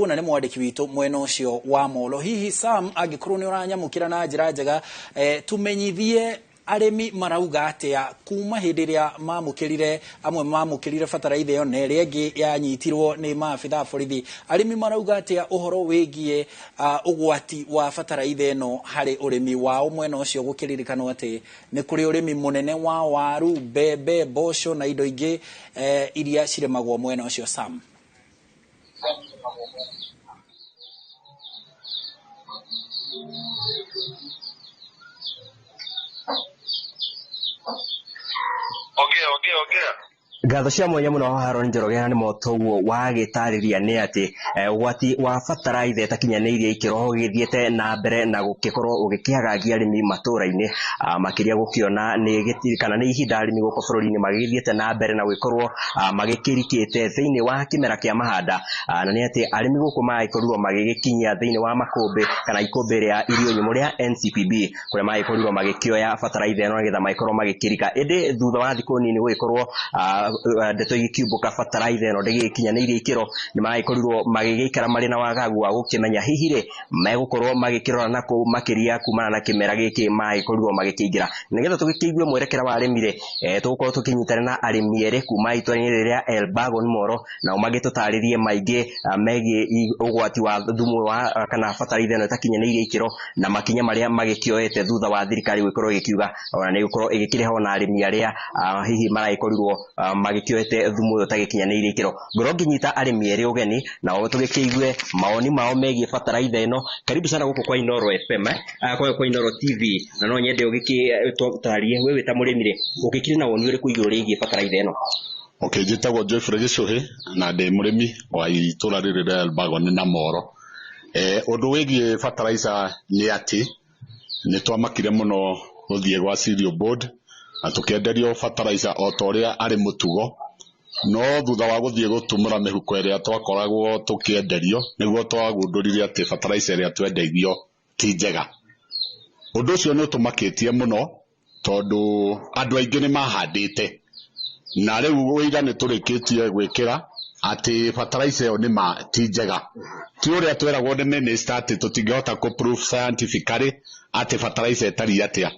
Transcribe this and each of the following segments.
Kuona nĩ mwandĩki witũ mwena ũcio wa Molo. Hihi Sam, angĩkorwo nĩ ũranyamũkĩra na njĩra njega, tumenyithie arĩmi marauga atĩa kuma hĩndĩ ĩrĩa mamũkĩrire, amwe mamũkĩrire bataraitha ĩyo na ĩrĩa ĩngĩ yanyitirwo nĩ maabitha a borithi. Arĩmi marauga atĩa ũhoro wĩgiĩ ũgwati wa bataraitha ĩno harĩ ũrĩmi wao mwena ũcio, gũkĩririkanwo atĩ nĩ kũrĩ ũrĩmi mũnene wa waru, mbembe, mboco na indo ingĩ iria cirĩmagwo mwena ũcio, Sam? Ongea, ongea, ongea. Ngatho cia mwanya mũno Haron Njoroge, na nĩ motoguo wagĩtarĩria nĩ atĩ ũgwati wa bataraitha ĩtakinyanĩirie ikĩro gĩthiĩte na mbere na gũgĩkorwo ũgĩkĩagagia arĩmi matũra-inĩ, makĩria gũkĩona nĩ gĩti kana nĩ ihinda arĩmi gũkũ bũrũri-inĩ magĩgĩthiĩte na mbere na gũgĩkorwo magĩkĩrikĩte thĩinĩ wa kĩmera kĩa mahanda, na nĩ atĩ arĩmi gũkũ magĩkorirwo magĩgĩkinyia thĩinĩ wa makũmbĩ kana ikũmbĩ rĩa irio nyũmũ rĩa NCPB, kũrĩa magĩkorirwo magĩkĩoya bataraitha ĩno nĩgetha magĩkorwo magĩkĩrika, ĩndĩ thutha wa thikũ nini gũgĩkorwo ndeto igĩkiumbũka bataraitha ĩno ndĩgĩkinyanĩirie ikĩro, nĩ magĩkorirwo magĩgĩikara marĩ na wagagu wa gũkĩmenya hihi rĩ megũkorwo magĩkĩrora na kũu makĩria kumana na kĩmera gĩkĩ magĩkorirwo magĩkĩingĩra. Nĩgetha tũgĩkĩigue mwerekera wa arĩmi rĩ, tũgũkorwo tũkĩnyitana na arĩmi erĩ kuma itũra-inĩ rĩrĩ rĩa Elbagon Moro, nao magĩtũtarĩrie maingĩ megiĩ ũgwati wa thumu wa kana bataraitha ĩno ĩtakinyanĩirie ikĩro na makinya marĩa magĩkĩoete thutha wa thirikari gũgĩkorwo ĩgĩkiuga ona nĩ ĩgũkorwo ĩgĩkĩrĩha ona arĩmi arĩa hihi maragĩkorirwo magĩkĩoete thumu ũyũ ũtagĩkinyanĩirie ikĩro. Ngorwo ngĩnyita arĩmi erĩ ũgeni nao tũgĩkĩigue mawoni mao megiĩ bataraitha ĩno. Karibu sana gũkũ kwa Inooro FM, kwa Inooro TV, na no nyende ũgĩkĩtarĩrie we wĩ ta mũrĩmi rĩ, ũgĩkĩrĩ na woni ũrĩkũ igũrũ rĩgiĩ bataraitha ĩno? Okay, njĩtagwo Geoffrey Gĩcũhĩ na ndĩ mũrĩmi wa itũra rĩrĩ rĩa Elbagon na Moro. Ũndũ wĩgiĩ bataraitha nĩ atĩ nĩ twamakire mũno gũthiĩ gwa Cereal Board na tũkĩenderio bataraitha o ta ũrĩa arĩ mũtugo, no thutha wa gũthiĩ gũtumũra mĩhuko ĩrĩa twakoragwo tũkĩenderio nĩguo twagundũrire atĩ bataraitha ĩrĩa twendeirio ti njega. Ũndũ ũcio nĩ ũtũmakĩtie mũno tondũ andũ aingĩ nĩ mahandĩte na rĩu ũira nĩ tũrĩkĩtie gwĩkĩra atĩ bataraitha ĩyo nĩ ma ti njega. Ti ũrĩa tweragwo nĩ minister atĩ tũtingĩhota kũ prove scientifically atĩ bataraitha ĩtariĩ atĩa.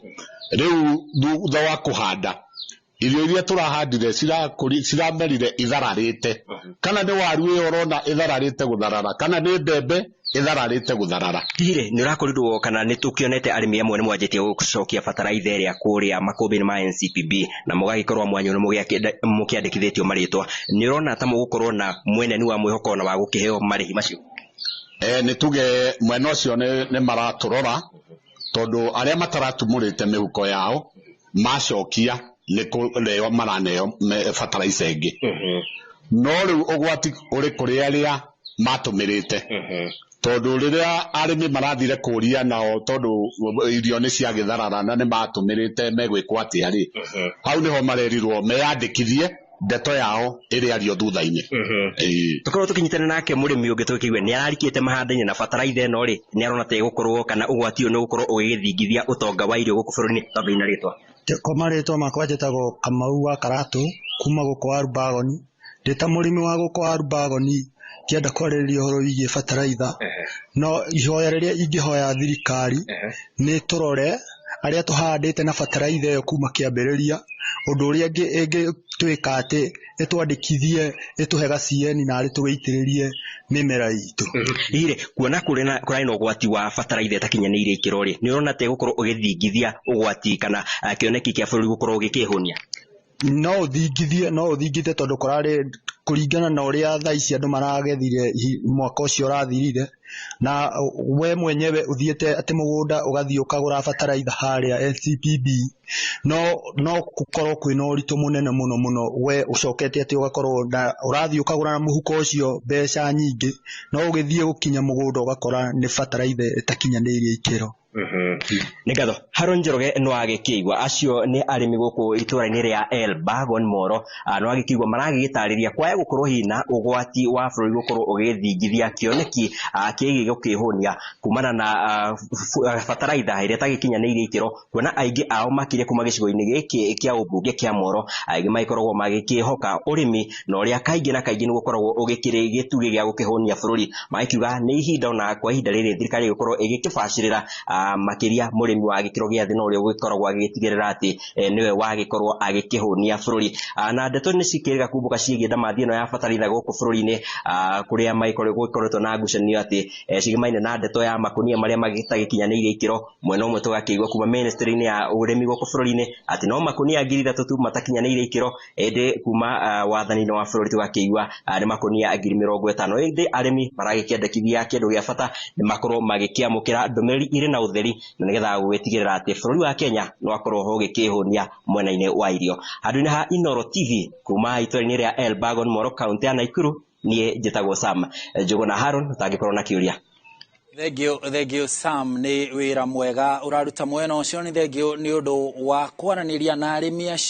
Rĩu thutha wa kũhanda irio iria tũrahandire ciramerire ithararĩte, kana nĩ waru ĩyo ũrona ĩthararĩte gũtharara, kana nĩ mbembe ĩthararĩte gũtharara. Hihi rĩ nĩ ũrakorirwo kana nĩ tũkĩonete arĩmi amwe nĩ mwanjĩtie gũcokia bataraitha ĩrĩa kũrĩa makũmbĩ-inĩ ma NCPB na mũgagĩkorwo mwanyu nĩ mũkĩandĩkithĩtio marĩtwa, nĩ ũrona ta mũgũkorwo na mweneni wa mwĩhoko na wa gũkĩheo marĩhi macio? Nĩ tuge mwena ũcio nĩ maratũrora tondũ arĩa mataratumũrĩte mĩhuko yao macokia nĩ kũreo maraneo bataraitha ĩngĩ. No rĩu ũgwati ũrĩ kũrĩ arĩa matũmĩrĩte, tondũ rĩrĩa arĩmi marathire kũria nao tondũ irio nĩ ciagĩtharara na nĩ matũmĩrĩte megwĩkwo atĩa rĩ, hau nĩho marerirwo meyandĩkithie ndeto yao ĩrĩario thutha-inĩ. Tũkorwo tũkĩnyitana nake mũrĩmi ũngĩ tũkĩigue nĩ ararikĩte mahanda-inĩ na bataraitha ĩno rĩ, nĩ arona ta ĩgũkorwo kana ũgwati ũyũ nĩ ũgũkorwo ũgĩgĩthingithia ũtonga wa irio gũkũ bũrũri-inĩ. Twambĩrĩrie na rĩtwa. Kwa marĩtwa makwa njĩtagwo Kamau wa Karatũ kuma gũkũ Elbagon. Ndĩ ta mũrĩmi wa gũkũ Elbagon ngĩenda kwarĩrĩria ũhoro wĩgiĩ bataraitha, no ihoya rĩrĩa ingĩhoya thirikari nĩ tũrore arĩa tũhandĩte na bataraitha ĩyo kuma kĩambĩrĩria, ũndũ ũrĩa ĩngĩtuĩka atĩ ĩtwandĩkithie ĩtũhe gacieni narĩ tũgĩitĩrĩrie mĩmera itũ. Hihi rĩ, kuona kũrarĩ na ũgwati wa bataraitha ĩtakinyanĩirie ikĩro rĩ, nĩ ũrona ta ĩgũkorwo ũgĩthingithia ũgwati kana kĩoneki kĩa bũrũri gũkorwo ũgĩkĩhũnia? No ũthingithie, no ũthingithie tondũ kũrarĩ kũringana na ũrĩa thaa ici andũ maragethire mwaka ũcio ũrathirire, na we mwenyewe ũthiĩte atĩ mũgũnda ũgathiĩ ũkagũra bataraitha harĩa NCPB, no gũkorwo kwĩna ũritũ mũnene mũno mũno, we ũcokete atĩ ũgakorwo na ũrathiĩ ũkagũra na mũhuko ũcio mbeca nyingĩ, no ũgĩthiĩ gũkinya mũgũnda ũgakora nĩ bataraitha ĩtakinyanĩirie ikĩro. Nĩ ngatho Haron Njoroge. No agĩkĩigua acio nĩ arĩmi gũkũ itũra-inĩ rĩa Elbagon Moro. No agĩkĩigua maragĩgĩtarĩria kwaya gũkorwo hihi na ũgwati wa bũrũri gũkorwo ũgĩthingithia kĩoneki kĩgiĩ gũkĩhũnia kumana na bataraitha ĩrĩa ĩtagĩkinyanĩirie ikĩro, kuona aingĩ ao makĩria kuma gĩcigo-inĩ gĩkĩ kĩa ũmbunge kĩa Moro, aingĩ magĩkoragwo magĩkĩhoka ũrĩmi na ũrĩa kaingĩ na kaingĩ nĩ gũkoragwo ũgĩkĩrĩ gĩtugĩ gĩa gũkĩhũnia bũrũri. Magĩkiuga nĩ ihinda ona kwa ihinda rĩrĩ thirikari ĩgũkorwo ĩgĩkĩbacĩrĩra makĩria mũrĩmi wa gĩkĩro gĩa thĩ na ũrĩa ũgĩkoragwo agĩtigĩrĩra atĩ nĩwe wagĩkorwo agĩkĩhũnia bũrũri. Na ndeto nĩ cikĩrĩga kumbũka ciĩgiĩ ndamathi ĩno ya bataraitha gũkũ bũrũri-inĩ, kũrĩa gũkoretwo na ngucanio atĩ cigimaine na ndeto ya makunia marĩa matagĩkinyanĩirie ikĩro. Mwena ũmwe tũgakĩigua kuma ministry-inĩ ya ũrĩmi gũkũ bũrũri-inĩ atĩ no makunia 3,000 tu matakinyanĩirie ikĩro, ĩndĩ kuma wathani-inĩ wa bũrũri tũgakĩigua nĩ makunia 50,000. Ĩndĩ arĩmi maragĩkĩendekithia kĩndũ gĩa bata nĩ makorwo magĩkĩamũkĩra ndũmĩrĩri irĩ na ũtheri na nĩgetha gũgĩtigĩrĩra atĩ bũrũri wa Kenya no akorwo ũgĩkĩhũnia mwena-inĩ wa irio. Handũ-inĩ ha Inooro TV kuma itũra-inĩ rĩa Elbagon Moro, kaunti ya Nakuru, niĩ njĩtagwo Sam Njũgũna. Haron, ũtangĩkorwo na kĩũria. Thank you, thank you Sam, nĩ wĩra mwega ũraruta mwena ũcio. Nĩ thank you nĩ ũndũ wa kwaranĩria na arĩmi acio.